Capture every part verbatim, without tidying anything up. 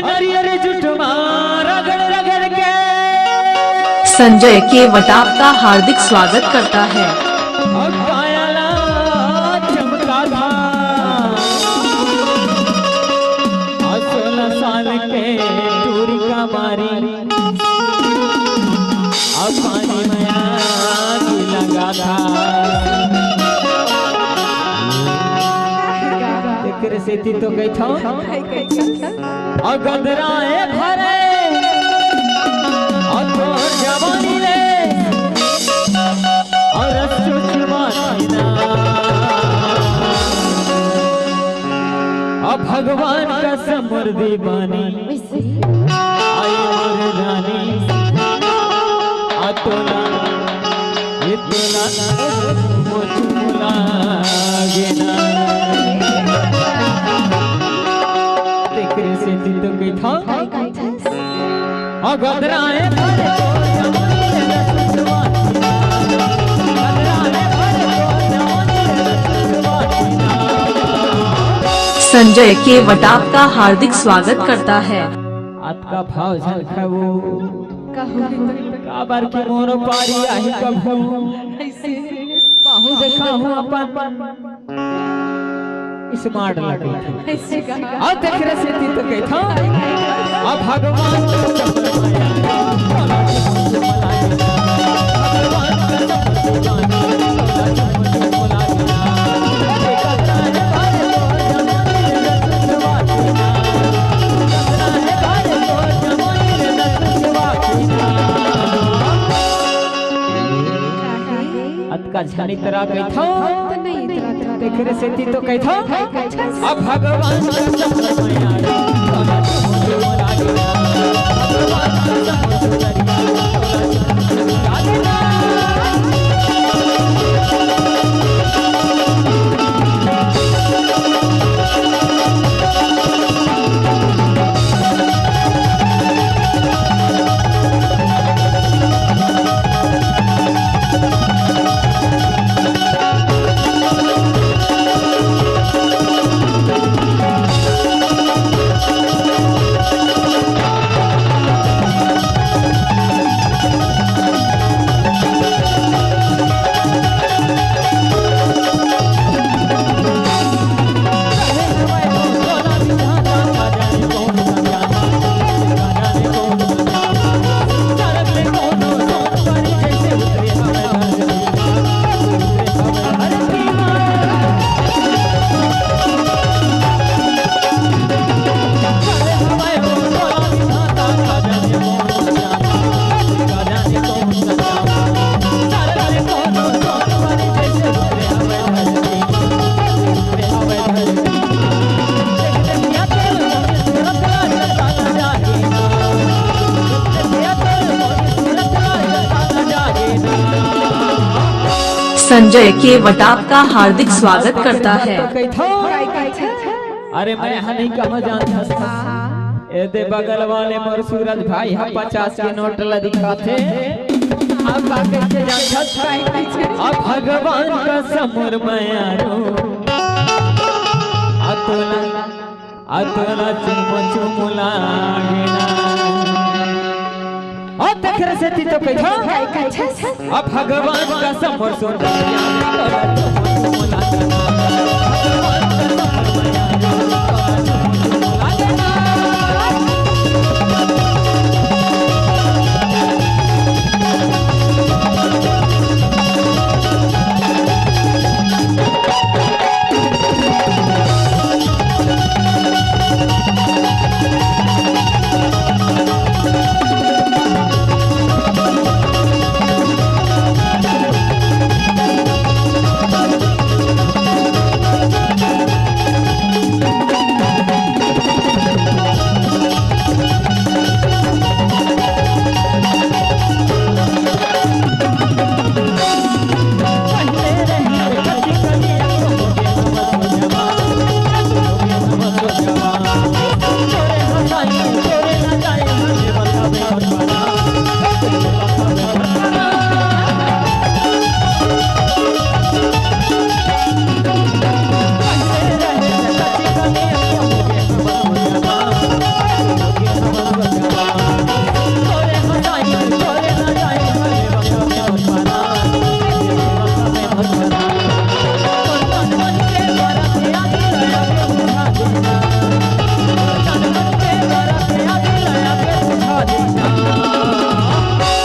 हरियर जुटवा रगड़ रगड़ के संजय केवट आपका हार्दिक स्वागत करता है। अउ काया ला चमकाथा। अउ सोलह साल के टूरी का मारी। अउ पानी में आगी लगाथा। तेकरे सेती तो कहिथंव। अउ गदराए भरे, अउ तोर जवानी ले, अउ रस चुचुमाथी ना। अउ भगवान कसम मोर दीवानी, आई मोर रानी, अउ तोला ये तोला मुझ मुलागे ना। तेकरे सेती तो कहिथंव। अउ गदराए भरे तोर जवानी रे रसवा। गदराए भरे तोर जवानी रे रसवा। संजय केवट आपका हार्दिक स्वागत करता है। अतका भाव झन खावो। काबर कि मोरो पारी आही कभू। अइसे। बाहू देखाहूं अपन। स्मार्ट लगे। अइसे का? अउ तेकरे सेती तो कहिथंव। अउ भगवान अतका झन इतरा कहिथंव। तेकरे सेती तो कहिथंव। अउ भगवान कसम संजय केवट आपका हार्दिक स्वागत करता है। अरे मैं हा नहीं कहा जानत हस। ए दे बगल वाले मोर सूरज भाई हा पचास के नोट ला दिखाथे। अब का कहिथे जानत हस? अब भगवान कसम मोर मयारू। अतोला, अतोला चुम चुम लागे ना। अउ तेकरे सेती तो कहिथंव। अउ भगवान कसम मोर सोना।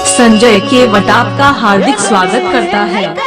संजय केवट आपका हार्दिक स्वागत करता है।